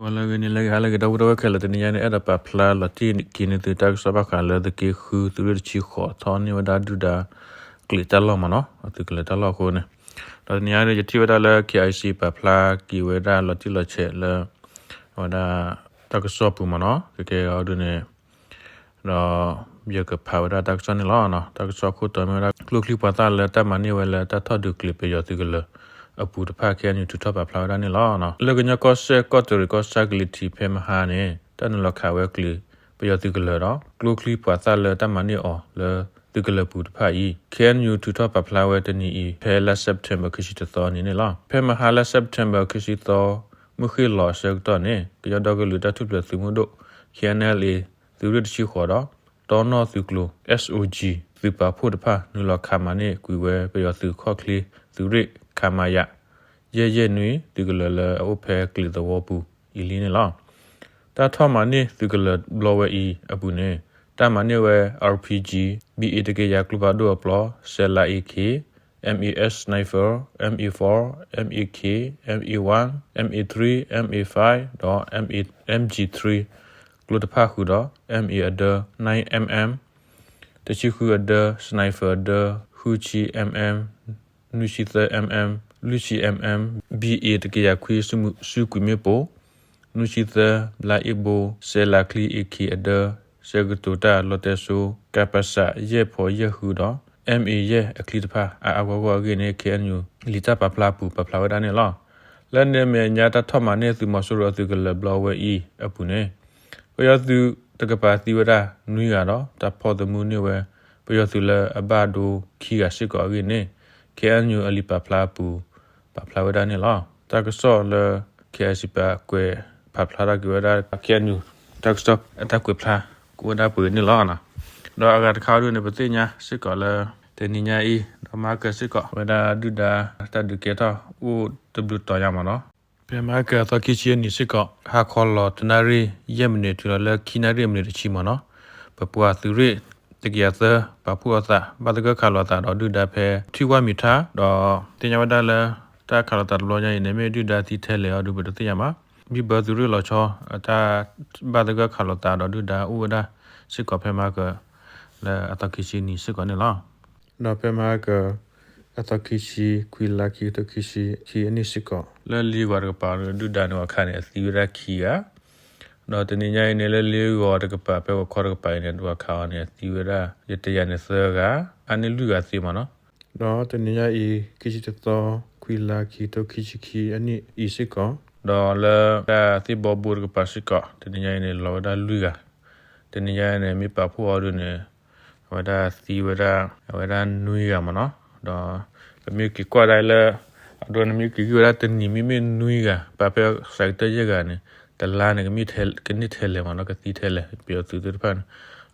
ဂီၤလၢအဂ့ၤ နံၤလၢအဂ့ၤ ဟါလၢအဂ့ၤ ဒီပုၢ်ဝဲၢ်ခဲလၢာ် တနံၤညါန့ၣ် အဲၣ်ဒိးပာ်ဖျါလီၤတံၢ်က့ၤန့ၢ်သုတၢ်ကစီၣ်ဘၣ်ဃးလၢသုးက့ဃု သုးရ့ၣ်တဆံဃိး ထီၣ်န့ၢ်ဝဲဒၣ်ဒုၣ်ဒါကျိာ်တၢ်လီၢ်မ့ၢ်နီၤ, အသုးကလၢၤတၢ်လီၢ်အဃိန့ၣ်, ဒီးတနံၤညါန့ၣ် ယထံၣ်ဝဲဒၣ်လၢ KIC ပာ်ဖျါက့ၤဝဲဒၣ်လီၤတံၢ်လီၤဆဲးလၢ အဝဲဒၣ် တၢ်ကစီၣ်ပူၤမ့ၢ်နီၤ, ကကဲအီၤဒုန့ၣ် ဒီးယကဖးဝဲဒၣ်တၢ်ကစီၣ်န့ၣ်လီၤ. တၢ်ကစီၣ်ခိၣ်တီမ့ၢ်ဝဲဒၣ် ကျိချံပှၤသၣ်လၢတၢ်မၤန့ၢ်ဝဲလၢတၢ်ထီၣ်ဒုးကျိာ်ပယီၤသုးကလၢၤအပူၤတဖၣ် KNU ထုးထီၣ်ပာ်ဖျါဝဲဒၣ်န့ၣ်လီၤ. လၢကညီကီၢ်စဲၣ်ကီၢ်တရံးကီၢ်ဆၣ်ကလံၤထံးဖဲမဟါန့ၣ် တၢ်နုာ်လီၤခးဝဲကျိာ်ပယီၤသုးကလၢၤဒီး ကျိချံပှၤသၣ်လၢတၢ်မၤန့ၢ်အီၤလၢသုးကလၢၤပူၤတဖၣ်အံၤ KNU ထုးထီၣ်ပာ်ဖျါဝဲတနံၤအံၤ ဖဲလါ September ခံဆံတသီန့ၣ်န့ၣ်လီၤ. ဖဲမဟါလါ September ခံဆံသီ မုၢ်ဃ့ၢ်လီၤအဆၢကတီၢ်န့ၣ် ကညီဒီကလုာ်တၢ်ထူၣ်ဖျဲးသုးမုၢ်ဒိၣ် KNLA သုးရ့ၣ်တဆံဃိးဒီး တီနီၣ်သုးကျိၤ SOG သုးပာ်ဖှိၣ်တဖၣ် နုာ်လီၤခးမၤန့ၢ်ကွံာ်ဝဲပယီၤသုးခီၣ်ချ့သုးရ့ၣ် ခမရ ယဲၢ်ယဲၢ်နွံ သုးကလၢၤလၢအအိၣ်ဖဲကျိာ်သဝီပူၤအံၤလံန့ၣ်လီၤ. တၢ်ထီၣ်မၤန့ၢ်သုးကလၢၤဘျီဝဲအံၤအပူၤန့ၣ် တၢ်မၤန့ၢ်ဝဲ RPG, BA တကယၤကျိဖးဒိၣ်အပျီ စဲးလး AK, MAS Sniper, MA four, MAK, MA one, MA three, MA five ဒီး MA, MG three ကျိတဖၣ်ဃုာ်ဒီး MA အဒၢ nine MM, တဆံဃုအဒၢ Sniper အဒၢ ဃုဆံ MM, နွံဆံသၢ MM, လွံၢ်ဆံ MM, BA တကယၤခွံ စုကွံာ်မ့ၣ်ပိၢ် နွံဆံသၢ ဘျါအ့ၣ်ဘိ စဲးလးချံ AK အဒၢ ဆဲးကတိၤတၢ်လီတဲစိ ကပစ ယဲၢ်ဖီယဲၢ်ဃုဒီး MA ယဲၢ်အချံတဖၣ် အါအါဂီၢ်ဂီၢ်အဂ့ၢ်န့ၣ် KNU လံာ်တၢ်ပာ်ဖျါအပူၤပာ်ဖျါဝဲဒၣ်န့ၣ်လီၤ. လၢန့ၣ်အမဲာ်ညါတၢ်ထီၣ်မၤန့ၢ်သုးမီၤစိရိၤအသုးကလၢၤဘျီဝဲအံၤအပူၤန့ၣ် ပယီၤသုးတကပၤသံဝဲဒၣ်နွံဂၤဒီး တၢ်ဖီၣ်သမူန့ၢ်ဝဲ ပယီၤသုးလၢအဘၣ်ဒိခံဂၤစ့ၢ်ကီးအဂ့ၢ်န့ၣ် KNU အလံာ်ပာ်ဖျါအပူၤ ပာ်ဖျါဝဲဒၣ်န့ၣ်လီၤ. တၢ်ကစီၣ်လၢ KIC ပာ်ကွဲးပာ်ဖျါထီၣ်က့ၤဝဲဒၣ် KNU တၢ်ကစီၣ်အတၢ်ကွဲးဖျါကအိၣ်ဝဲဒၣ်ပှဲၤန့ၣ်လီၤ. ဒီးအဂၤတခါဒ်န့ၣ် ပသ့ၣ်ညါစ့ၢ်ကီးလၢ တနံၤညါအံၤ ဒီးမၤကၢစ့ၢ်ကီး ဝဲဒၣ်ဒုၣ်ဒါတၢ်ဒုးကဲထီၣ်အိၣ်တဘျုးတီၤညါမ့ၢ်နီၤ. ဖဲမၤကၢအသီခံဆံအနံၤစ့ၢ်ကီး ဟါခီလီၤတနၣ်ရံၣ်ယဲၢ်မံးနံးတုၤလီၤလၢခံနၣ်ရံၣ်အမံးနံးတဆံမ့ၢ်နီၤ. ပပှၤသုးရ့ၣ်တကယၤသၢ ပာ်ဖှိၣ်အသး ဘၣ်သဂၢၢ်ခးလိာ်သးဒီးဒုၣ်ဒါဖဲထံဝါမံၤထါ ဒီးသ့ၣ်ညါဝဲဒၣ်လၢ တၢ်ခးလိာ်သးတဘျီညါအံၤန့ၣ် မ့ၢ်ဒုၣ်ဒါသံထဲလဲၣ်အီၤဒုး ပတသ့ၣ်ညါဘၣ်. ဘံၣ်ဘၢသုးရ့ၣ်လီၤဆီ အတၢ်ဘၣ်သဂၢၢ်ခးလိာ်သးဒီးဒုၣ်ဒါအိၣ်ဝဲဒၣ်စ့ၢ်ကီးဖဲမၤကၢ လၢအသီခံဆံနံၤစ့ၢ်ကီးန့ၣ်လီၤ. ဒီးဖဲမၤကၢ အသီခံဆံ ခွံလါခံကထိခံဆံခံအနံၣ်စ့ၢ်ကီး လၢလ့ဂီၤတကပၤ ဒုၣ်ဒါန့ၣ် ပှၤခးန့ၣ် အသံဝဲဒၣ်ခံဂၤ ဒီးတနံၤညါအံၤန့ၣ် လၢလ့ဂီၤတကပၤ ဖဲဂီၤခီတကပၤအံၤန့ၣ် ပှၤခးအီၤန့ၣ် အသံဝဲဒၣ် ယတယၤန့ၣ်သၢဂၤ အါန့ၢ်လွံၢ်ဂၤသ့မ့ၢ်နီၤ. ဒီးတနံၤညါအံၤ ခံဆံတသီ ခွံလါခံကထိခံဆံခံအနံၣ်အံၤစ့ၢ်ကီး ဒီးလၢတၢ်သ့ၣ်ဘီဘိတကပၤစ့ၢ်ကီး တနံၤညါအံၤန့ၣ် လီၤဝဲဒၣ်လွံၢ်ဂၤ တနံၤညါအံၤန့ၣ် မ့ၢ်ပာ်ဖှိၣ်အီၤဒုးန့ၣ် အဝဲဒၣ်သံဝဲဒၣ် အဝဲဒၣ်နွံဂၤမ့ၢ်နီၤ. ဒီးပမ့ၢ်က့ၤကွၢ်ဒၣ်လၢ အဒိနမ့ၢ်က့ၤဂံၢ်ဝဲဒၣ်တနံၤမ့မ့ၢ်နွံဂၤ ပာ်ဖဲစးကတၢၢ်ယဲၢ်ဂၤန့ၣ် တလါန့ၣ် ကန့ၢ်ထဲလဲၣ်မ့ၢ်နီၤ ကသံထဲလဲၣ် ပယီၤသုးသ့ၣ်တဖၣ်န့ၣ်.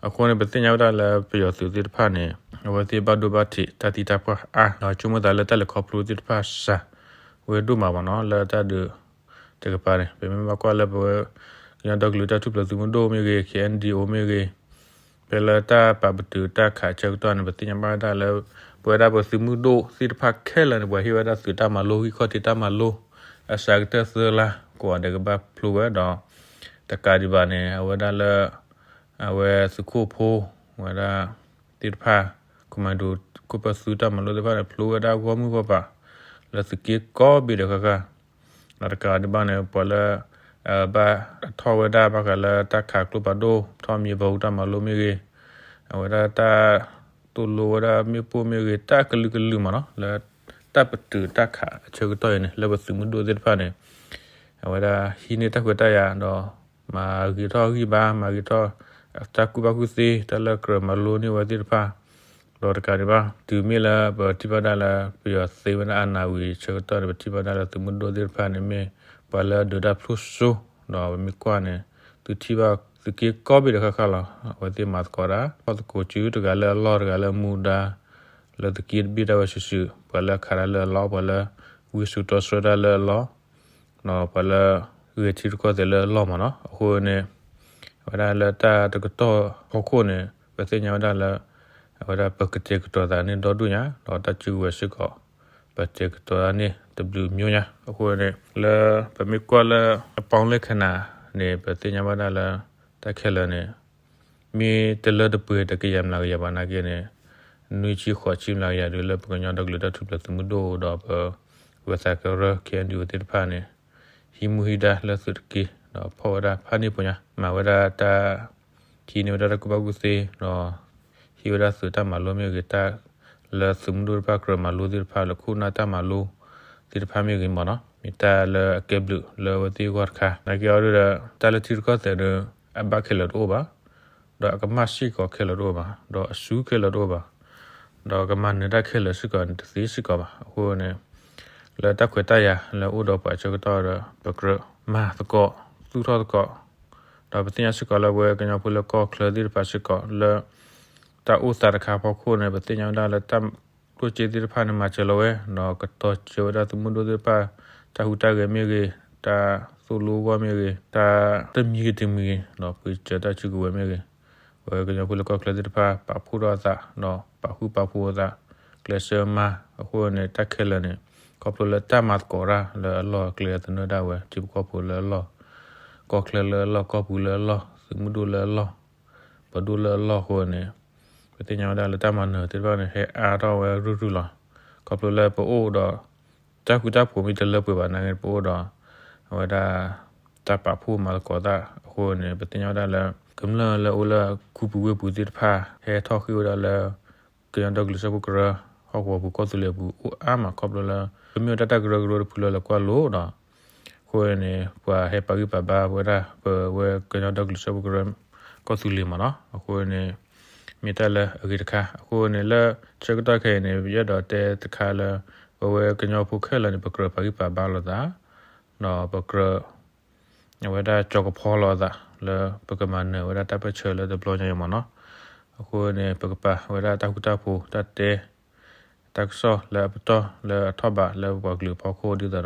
အဃိန့ၣ် ပသ့ၣ်ညါဝဲဒၣ်လၢပယီၤသုးသ့ၣ်တဖၣ်န့ၣ် အဝဲသ့ၣ်ဘၣ်ဒိဘၣ်ထံးတၢ်သံတၢ်ပှၢ်အါ ဒီးဆိကမိၣ်သးလၢတၢ်လဲၤခီဖျိသ့ၣ်တဖၣ်စှၤဝဲဒိၣ်မးမ့ၢ်နီၤ လၢတၢ်ဒုးတကပၤန့ၣ် ပမ့ၢ်ဘၣ်ကွၢ်လၢပဝဲ ကညီဒီကလုာ်တၢ်ထူၣ်ဖျဲးသုးမုၢ်ဒိၣ်မ့ၢ်ဂ့ၤ KNDO မ့ၢ်ဂ့ၤ ဖဲလၢတၢ်ပာ်ပတုာ်တၢ်ခးအဆၢကတီၢ်န့ၣ် ပသ့ၣ်ညါဘၣ်ဝဲဒၣ်လၢ ပဝဲဒၣ်ပသုးမုၢ်ဒိၣ်သ့ၣ်တဖၣ်ခဲလၢာ်န့ၣ် ပှၤဟ့ၣ်ဝဲဒၣ်သုးတၢ်မၤလိ ဂံၢ်ခီၣ်ထံးတၢ်မၤလိ အစှၤကတၢၢ်သၢလါ ကိးဂၤဒဲးကဘၣ်ဖျိဝဲဒီး တကးဒံးဘၣ်န့ၣ် အဝဲဒၣ်လၢ အဝဲသုးခိၣ်ဖိ ဝဲဒၣ်သ့ၣ်တဖၣ် commando ခိၣ်ပၢသုးတၢ်မၤလိသ့ၣ်တဖၣ်န့ၣ် ဖျိဝဲဒၣ်ဂီၢ်မုၢ်ဂီၢ်ပၤ လၢသုးက့ကိးဘ့ၣ်ဒီးဃၣ်ဃၣ် ဒီးတကးဒံးဘၣ်န့ၣ် ပှၤလၢ ဘၣ်ထီၣ်ဝဲဒၣ်ဘၣ်ဃးလၢတၢ်ခးကျိဖးဒိၣ် ထီၣ်မံၤပီၤဟူတၢ်မၤလိမ့ၢ်ဂ့ၤ အဝဲဒၣ်တၢ်သိၣ်လိဝဲဒၣ်မ့ၣ်ပိၢ်မ့ၢ်ဂ့ၤ တၢ်ကလုာ်ကလုာ်မ့ၢ်နီၤ လၢတၢ်ပတုာ်တၢ်ခးအဆၢကတီၢ်အံၤန့ၣ် လၢပသုးမုၢ်ဒိၣ်သ့ၣ်တဖၣ်န့ၣ် အဝဲဒၣ်ဟံးန့ၢ်တၢ်ခွဲးတၢ်ယာ်ဒီး မၤဂ့ၤထီၣ်ဂံၢ်ဘါ မၤဂ့ၤထီၣ် တၢ်ကူၣ်ဘၣ်ကူၣ်သ့ တၢ်လၢကြၢးမၤလိန့ၢ်ဝဲသ့ၣ်တဖၣ် ဒီးတကးဒံးဘၣ် တုၤမ့ၢ်လၢပထံၣ်ဘၣ်ဒၣ်လၢ ပယီၤသ့ဝဲဒၣ်အနးဝံၤအဆၢကတီၢ်န့ၣ် ပထံၣ်ဘၣ်ဒၣ်လၢသုးမုၢ်ဒိၣ်သ့ၣ်တဖၣ်န့ၣ်မ့ၢ် ပှၤလၢအဒုးတၢ်ဖျိစိ ဒီးပမ့ၢ်ကွၢ်န့ၣ် သုထံၣ်ဘၣ်သုးက့ကိးဘ့ၣ်ဒီးဃၣ်ဃၣ်လီၤ အဝဲသ့ၣ်မၤသကိးတၢ် ဖီၣ်သကိးစုတဂၤလၢအလီၢ်တဂၤလၢအမူဒါ လၢသုးက့တဘ့ၣ်ဒၣ်ဝဲစုာ်စုာ် ပှၤလၢအခးတၢ်လၢအလီၢ် ပှၤလၢဝံစိာ်တီဆှၢတၢ်လၢအလီၢ် ဒီးပှၤလၢဂဲၤထံရူၢ်ကီၢ်သဲးလၢအလီၢ်မ့ၢ်နီၤ အဃိန့ၣ် အဝဲဒၣ်လၢတၢ်တကတီၢ်ဖီခိၣ်န့ၣ် ပသ့ၣ်ညါဝဲဒၣ်လၢ အဝဲဒၣ်ပကတဲာ်ကတီၤသးန့ၣ်ဒီဒူၣ်ညါ ဒီးတၢ်စုကဝဲၤစ့ၢ်ကီး ပတဲာ်ကတီၤသးန့ၣ် တဘျုးမျိၤညါ. အဃိန့ၣ် လၢပမ့ၢ်ကွၢ်လၢအပီလဲခနၤန့ၣ် ပသ့ၣ်ညါဘၣ်ဒၣ်လၢ တၢ်ခဲလၢာ်န့ၣ် မ့ၢ်တလၢတပှဲၤတကယၤမျးကယၤဘၣ်နာ်က့န့ၣ် နွံဆံဃိးဆံမျးကယၤဒုးလၢပကညီဒီကလုာ်တၢ်ထူၣ်ဖျဲးသုးမုၢ်ဒိၣ်ဒီးပ ဝဲသးကရၢ ခ့ၣ်အဲၣ်ယူၣ်သ့ၣ်တဖၣ်န့ၣ် ဟံးမူဟံးဒါလၢသုးတက့ၢ် ဒီးဖီၣ်ဝဲဒၣ်ဖးန့ၢ်ပူၤညါ မၤဝဲဒၣ်တၢ် ဟံးန့ၢ်ဝဲဒၣ်တၢ်ကူၣ်ဘၣ်ကူၣ်သ့ဒီး ဟ့ၣ်ဝဲဒၣ်သုးတၢ်မၤလိမ့ၢ်ဂ့ၤ တၢ်လၢသုးမုၢ်ဒိၣ်တဖၣ်ကြၢးမၤလိသ့ၣ်တဖၣ် လၢခိၣ်နၢ်တၢ်မၤလိသ့ၣ်တဖၣ်မ့ၢ်ဂ့ၤမ့ၢ်နီၤ မ့ၢ်တၢ်လၢအကဲဘျုးလၢအဝဲသ့ၣ်အဂီၢ်တခါ နာ်က့အီၤဒုဒီး တၢ်လၢထံရူၢ်ကီၢ်သဲးဒီး အဘၣ်ခဲလၢာ်တအိၣ်ဘၣ် ဒီးအကမၣ်စ့ၢ်ကီးခဲလၢာ်တအိၣ်ဘၣ် ဒီးအစုခဲလၢာ်တအိၣ်ဘၣ် ဒီးကမၤနၢၤတၢ်ခဲလၢာ်စ့ၢ်ကီးန့ၣ် တသ့စ့ၢ်ကီးဘၣ်. အဃိန့ၣ် လၢတၢ်ခွဲးတၢ်ယာ်လၢအိၣ်ဒီးပှၤဆၢကတီၢ်ဒီး ပကြၢးမၤသကိး သူၣ်ထီၣ်သကိး ဒီးပသ့ၣ်ညါစ့ၢ်ကီးလၢပဝဲကညီဖိလၢကီၢ်ချၢသ့ၣ်တဖၣ်စ့ၢ်ကီး လၢတၢ်အိၣ်သးတခါဖီခိၣ်န့ၣ် ပသ့ၣ်ညါဝဲဒၣ်လၢတၢ်ကျိၣ်စ့သ့ၣ်တဖၣ်န့ၣ် မၤစၢၤလီၤဝဲ ဒီးကတီၤစၢၤဝဲဒၣ်သုးမုၢ်ဒိၣ်သ့ၣ်တဖၣ် တၢ်ဟူးတၢ်ဂဲၤမ့ၢ်ဂ့ၤ တၢ်သိၣ်လိဂီၢ်မ့ၢ်ဂ့ၤ တၢ်တမံၤဂ့ၤတမံၤဂ့ၤ ဒီးပှ့ၤစၢၤတၢ်စုကဝဲၤမ့ၢ်ဂ့ၤ ပဝဲကညီဖိလၢကီၢ်ချၢသ့ၣ်တဖၣ် ပာ်ဖှိၣ်ထီၣ်အသး ဒီးပာ်ဃူပာ်ဖိးအသး ကျဲးစၢးမၤ အဃိန့ၣ် တၢ်ခဲလၢာ်န့ၣ် ခီဖျိလၢတၢ်မၤသကိးတၢ်လၢအလီၢ်အကျဲသနၢၣ်ဒၣ်ဝဲ ထံဖိကီၢ်ဖိလၢအလီၢ် ကီၢ်ချၢလၢအလီၢ် ကီၢ်ပူၤလၢအလီၢ် သုးမုၢ်ဒိၣ်လၢအလီၢ် ပဒိၣ်လၢအလီၢ်အဃိန့ၣ် ပသ့ၣ်ညါဝဲဒၣ်လၢတၢ်မၤနၢၤသ့ၣ်တဖၣ်န့ၣ် ဟဲအါထီၣ်ဝဲရုၢ်ရုၢ်လီၤ. ခီဖျိလၢပအိၣ်ဒီး တၢ်ဃူတၢ်ဖိးမ့ၢ်တလၢပှဲၤဘၣ်နာ်က့ ပအိၣ်ဒီး အဝဲဒၣ် တၢ်ပာ်ဖှိၣ်မၤသကိးသးအဃိန့ၣ် ပသ့ၣ်ညါဝဲဒၣ်လၢ ကမျၢၢ်လၢအိၣ်လၢခူပူၤဝ့ၢ်ပူၤသ့ၣ်တဖၣ် ဟဲထီၣ်ဃ့ၢ်ဝဲဒၣ်လၢ ကညီဒီကလုာ်စၢဖှိၣ်ကရၢ ဟီၣ်ကဝီၤပူၤကီၢ်သူလ့ၤအပူၤ အိၣ်အါမး ခီဖျိလၢ ပမ့ၢ်ဝဲဒၣ်တၢ်ကရၢကရိတဖုလၢလဲၤကွၢ်လိဒီး အဃိန့ၣ် ပှၤဟဲပာ်ဂံၢ်ပာ်ဘါဝဲဒၣ် ပဝဲကညီဒီကလုာ်စၢဖှိၣ်ကရၢ ကီၢ်သူလ့ၤမးနီၤ. အဃိန့ၣ် မ့ၢ်တၢ်လၢအဂ့ၤတခါ အဃိန့ၣ်လၢ ဆၢကတီၢ်ခဲအံၤန့ၣ် ယအဲၣ်ဒိးတဲတခါလၢ ပဝဲကညီဖိခဲလၢာ်န့ၣ် ပကြၢးပာ်ဂံၢ်ပာ်ဘါလိာ်သး ဒီးပကြၢး အဝဲဒၣ်ကၠီကဖီလိာ်အသး လၢပကမၤနၢၤဝဲဒၣ်တၢ်ပၢၢ်ဆၢလၢတဘျီညါအံၤမးနီၤ. အဃိန့ၣ် ပကပာ်ဝဲဒၣ်တၢ်ဃူတၢ်ဖိး တၢ်တဲ တၢ်ကစီၣ်လၢအပတီၢ်လၢအထီၣ်ဘးလၢပပှၤကလုာ်အဖီခိၣ်ဒ်သိးဒီး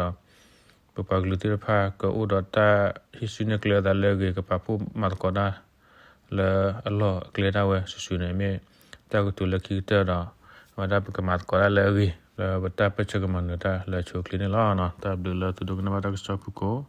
ပပှၤကလုာ်သ့ၣ်တဖၣ်ကအိၣ်ဒီးတၢ်ဟံးစုနဲၣ်ကျဲအသးလၢအဂ့ၤ ကပာ်ဖှိၣ်မၤသကိးတၢ် လၢအလီၢ်အကျဲဒၣ်ဝဲစုာ်စုာ်န့ၣ် မ့ၢ်တၢ်ကတိၤလၢခံကတၢၢ်ဒီး အဝဲဒၣ်ပကမၤသကိးတၢ်လၢအဂ့ၤ လၢပတၢ်ပၢၢ်ဆၢကမၤနၢၤတၢ်လၢအဆိအချ့န့ၣ်လီၤ. တၢ်ဘျုးလၢသုဒိကနၣ်ဘၣ်တၢ်ကစီၣ်ဖုၣ်ကိာ်